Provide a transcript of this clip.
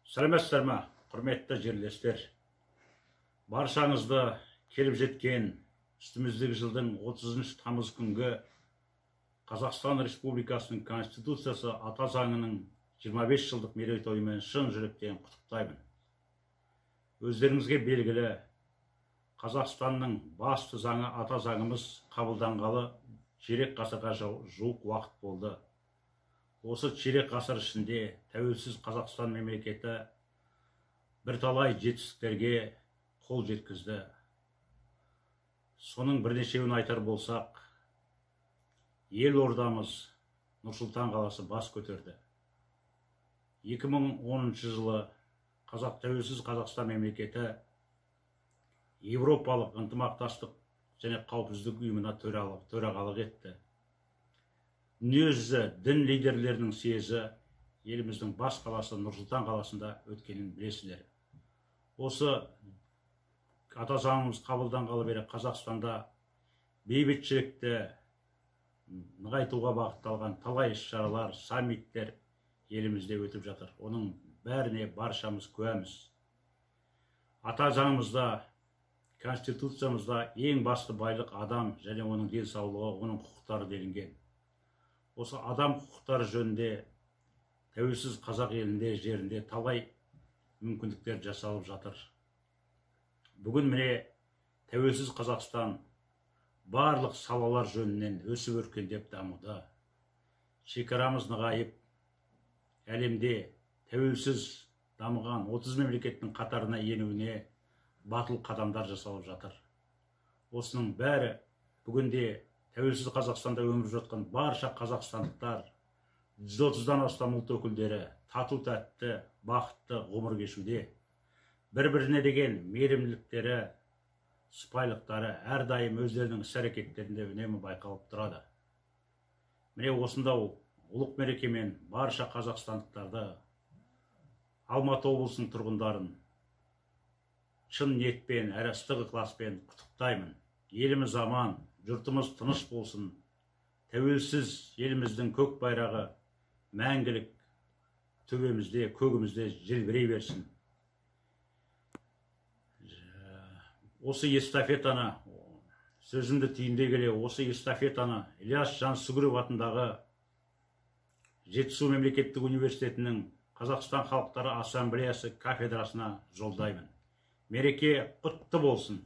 Сәлеметсіздер ме, құрметті жерлестер? Баршаңызды келіп жеткен үстіміздегі жылдың 30 тамыз күнгі Қазақстан Республикасының Конституциясы ата заңының 25 жылдық мерейтойымен шын жүректен құттықтаймын. Өздеріңізге белгілі, Қазақстанның басты заңы ата заңымыз қабылданғалы ширек ғасырға жуық уақыт болды. Осы ширек ғасыр ішінде тәуелсіз Қазақстан мемлекеті бірталай жетістіктерге қол жеткізді. Соның бірнешеуін айтар болсақ, елордамыз Нұр-Сұлтан қаласы бас көтерді. 2010 жылы тәуелсіз Қазақстан мемлекеті Еуропалық ынтымақтастық және қауіпсіздік ұйымына төрағалық етті. Дүниежүзі дін лидерлерінің съезі еліміздің бас қаласы Нұр-Сұлтан қаласында өткенін білесіздер. Осы ата заңымыз қабылданғалы бері Қазақстанда бейбітшілікті нығайтуға бағытталған талай іс-шаралар, саммиттер елімізде өтіп жатыр. Оның бәріне баршамыз куәміз. Ата заңымызда, Конституциямызда ең басты байлық адам және оның денсаулығы, оның құқықтары делінген. Осы адам құқықтары жөнінде тәуелсіз қазақ елінде, жерінде талай мүмкіндіктер жасалып жатыр. Бүгін міне тәуелсіз Қазақстан барлық салалар жөнінен өсіп өркендеп дамуда. Шекарамыз нығайып, әлемде тәуелсіз дамыған 30 мемлекеттің қатарына енуіне батыл қадамдар жасалып жатыр. Осының бәрі бүгінде тәуелсіз Қазақстанда өмір сүріп жатқан барша қазақстандықтар, 130-дан астам ұлт өкілдері тату тәтті, бақытты ғұмыр кешуде. Бір-біріне деген мейірімділіктері, сыпайылықтары әрдайым өздерінің іс-әрекеттерінде үнемі байқалып тұрады. Міне осындау ұлық мерекемен барша қазақстандықтарды, Алматы облысының тұрғындарын шын ниетпен әрі ыстық ықыласпен құттықтаймын. Еліміз аман, жұртымыз тыныш болсын. Тәуелсіз еліміздің көк байрағы мәңгілік төбемізде, көгімізде желбірей берсін. Осы эстафетаны, сөзімді түйіндей келе, осы эстафетаны Ілияс Жансүгіров атындағы Жетісу мемлекеттік университетінің Қазақстан халықтары ассамблеясы кафедрасына жолдаймын. Мереке құтты болсын.